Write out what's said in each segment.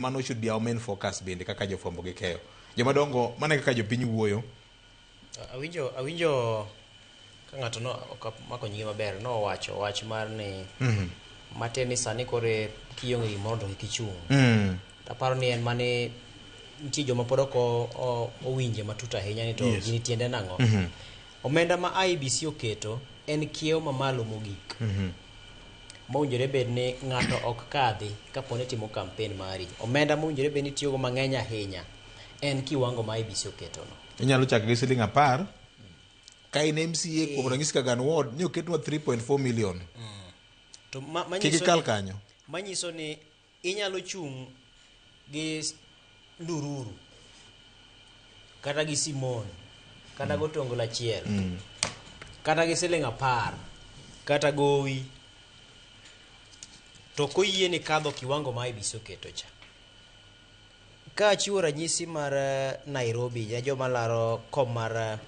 Mano should be our main focus bende kaka jofwambo gi keyo. Jomadongo, mano e kaka jopiny wuoyo. Awinjo ka ng'ato no ok amako nyinge maber nowacho wach mar ni matin ni sani koro kionge gimoro to kik ichung'. Aparo ni en mane nitie joma pod ok owinje matut ahinya ni to gini tiende nang'o. Omenda ma IEBC oketo en kiewo mamalo mogik. Mowinjore bed ni ng'ato ok kadhi kapo ni timo campaign mari. Omenda mowinjore bed ni itiyogo mang'eny ahinya en kiwango ma IEBC oketono. Inyalo chako gi siling 10. Ka in MCA kuom ranyisi Kagan Ward, ni oketnwa 3.4 million. To ma, Kik manyiso ikal ni, kanyo. manyiso ni inyalo chung' gi ndururu kata gi simon kata gotonglo achiel kata gi siling 10 kata gowi to koyieni kadho kiwango ma IEBC oketo cha. Ka achiwo ranyisi mar Nairobi ne joma laro kom mar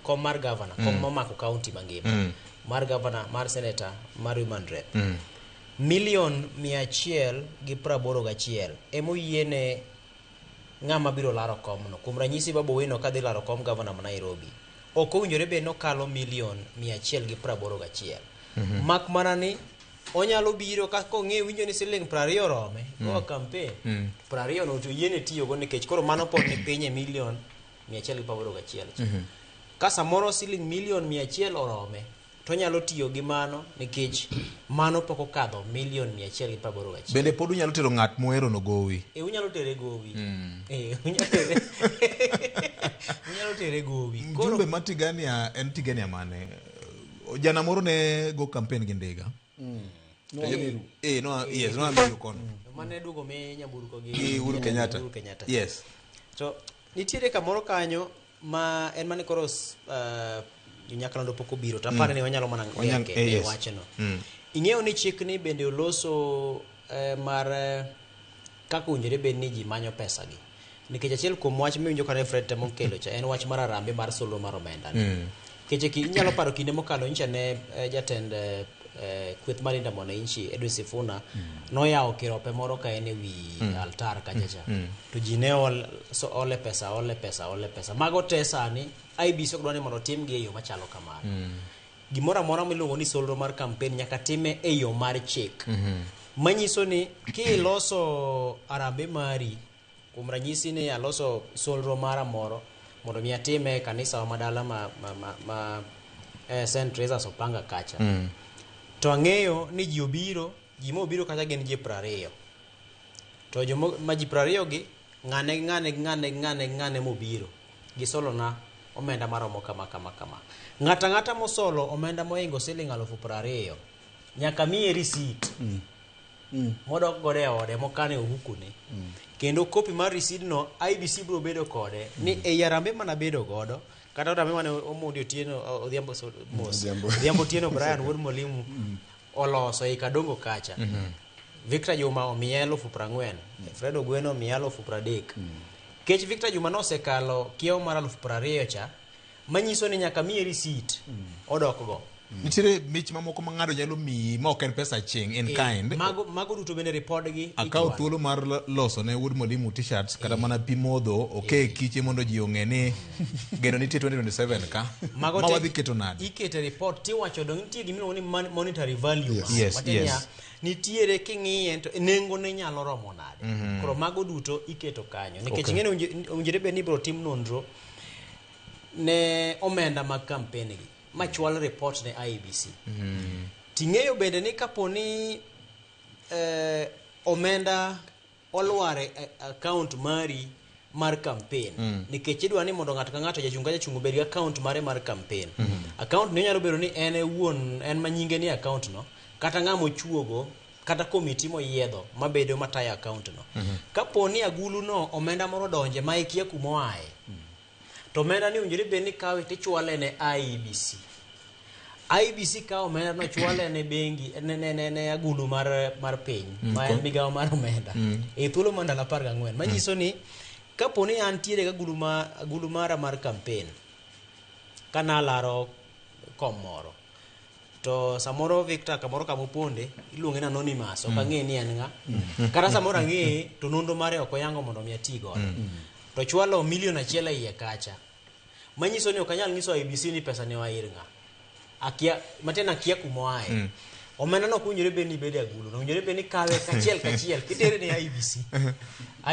kom mar governor, kom momako county mangima mar governor, mar senator, mar women rep. Milion 181 emoyiene ng'ama biro laro komno. Kuom ranyisi Babu Owino kadhi laro kom governor ma Nairobi, ok owinjore bed nokalo milion 181. Mak mana ni onyalo biro ka kong'e winjo ni siling 20 orome goa campaign 20 no to yiene tiyogo nikech koro mano pod ni piny e milion 181 cha. Ka samoro siling milion 100 orome to onyalo tiyo gi mano nikech mano pok okadho milion 181. Bende pod unyalo tero ng'at muhero no gowi. E unyalo tere gowi. E unyalo tere unyalo tere gowi. Koro Mjumbe ma Tigania en Tigania mane? Jana moro ne go campaign gi ndiga. Noa Meru. No, yes, noa Meru kono. Mane duogo me nyamburko gi Gi Uhuru Kenyatta. Uhuru Kenyatta. Yes. To nitiere kamoro kanyo ma en mane koro Nyakalondo pok obiro to aparo ni wanyalo mana ng'eke e wachno. Ing'eyo ni chikni bende oloso mar kaka owinjore bed ni ji manyo pesa gi. Nikech achiel kuom wach miwinjo ka Fred temo kelo cha en wach mar arambe mar solo mar omenda ni. Nikech inyalo paro kinde mokalo nyicha ne jatend kweth mar Linda Mwananchi Edwin Sifuna noyawo kirope moro ka en e wi altar kacha cha. To ji ne ol, so, ole pesa, ole pesa, ole pesa. Mago te sani IEBC ok dwa ni mondo otimgi e yo machalo kamano. Gimoro amora miluongo ni solro mar campaign nyaka time e yo mar chik. Manyiso ni kiloso arambe mari, kuom ranyisi ni aloso solro mara moro mondo mi atime e kanisa wa madala ma St. Teresa's Opanga kacha. To ang'eyo ni ji obiro, ji mobiro kacha gin ji 20. To jomo ma ji 20 gi ng'ane gi ng'ane gi ng'ane gi ng'ane gi ng'ane mobiro gisolona omenda maromo kama kama kama. Ng'ato ang'ata mosolo omenda mohingo siling 20,000 nyaka miye receipt. Modok godo e ode mokane ohukune. Kendo kopi mar receipt no IEBC biro bedo kode ni ei arambe manabedo godo kata arambe mane Omondi Otieno Odhiambo mos Odhiambo. Odhiambo Otieno Brian wuod Mwalimu oloso ei Kadongo kacha. Victor Juma omiye 40,000, Fred Ogweno omiye 30,000. Kech Victor Juma nosekalo kiewo mar 20,000 cha, manyiso ni nyaka miye receipt odok go. Nitiere mich mamoko ma ng'ato nyalo miyi ma ok en pesa aching' in kind. Mago duto bende ripodgi Akawo ichwalo. thuolo mar loso ne wuod Mwalimu t-shirts kata mana pi modho oke kiche mondo ji ong'e ni geno nitie 2027 ka. Mago Ma te wadhi keto nade? Ikete report tiwacho dong nitie gima iluongo ni monetary value. Yes. Yes, Matiende yes. niya, nitiere king'iye to nengo ne nyalo romo nade. Koro mago duto iketo kanyo. Nikech ing'e ni owinjore bed ni ibiro tim nonro ne omenda mag campaign gi ma chwal report ne IEBC. Ting'eyo bende ni kapo ni omenda olwar e account mari mar campaign nikech idwa ni mondo ng'ato ka ng'ato jachung' ka jachung' obed gi account mare mar campaign. Account ni onyalo bedo ni en e wuon en ma nyinge ni account no kata ng'ama ochuogo kata komiti moyiedho mabedo matayo account no. Kapo ni agulu no omenda moro donje ma ikia kuma oaye, to omenda ni owinjore bed ni kawe tichwale ne IEBC. IEBC kawo omenda no chwale ne bengi ne agulu mar piny ma en migawo mar omenda e thuolo mar ndalo 14 manyiso ni kapo ni antiere gi agulu mara mar campaign kanalaro kom moro To samoro Victor kamoro kama oponde iluonge ni anonymous, ok ang'e ni en ng'a. Kata samoro ang'eye to nonro mare ok oyango mondo mi ati godo. To chwalo milion achiel e iye kacha. Manyiso ni ok anyal nyiso IEBC ni pesa ne oa ir ng'a. Akia, matiende akia kuma oaye. Omenda no ok owinjore bed ni bedo e agulu no, owinjore bed ni kawe kachiel kachiel kitere ne IEBC.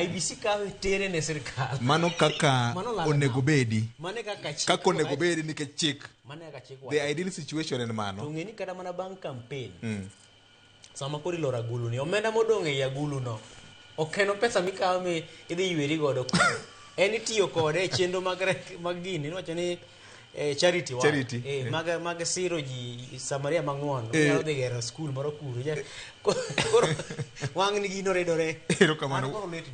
IEBC kawe tere ne sirkal. Mano kaka Mano lal onego nao. bedi. Mano e kaka chik Kaka onego wacho. bedi nikech chik. Mano e kaka chik The wacho. ideal situation en To mano. ng'e ni kata mana bang' campaign, sama koro iloro agulu ni, omenda modong' ei agulu no, ok en pesa mikawo mi idhi yweri godo. En itiyo kode e chenro mag mag gini, iwacho ni charity work. Charity, Mag siro ji Samaria mang'won. Eh. Onyalo dhi gero skul moro kuro. Koro wang' ni gino ridore. Erokamano. An koro litna.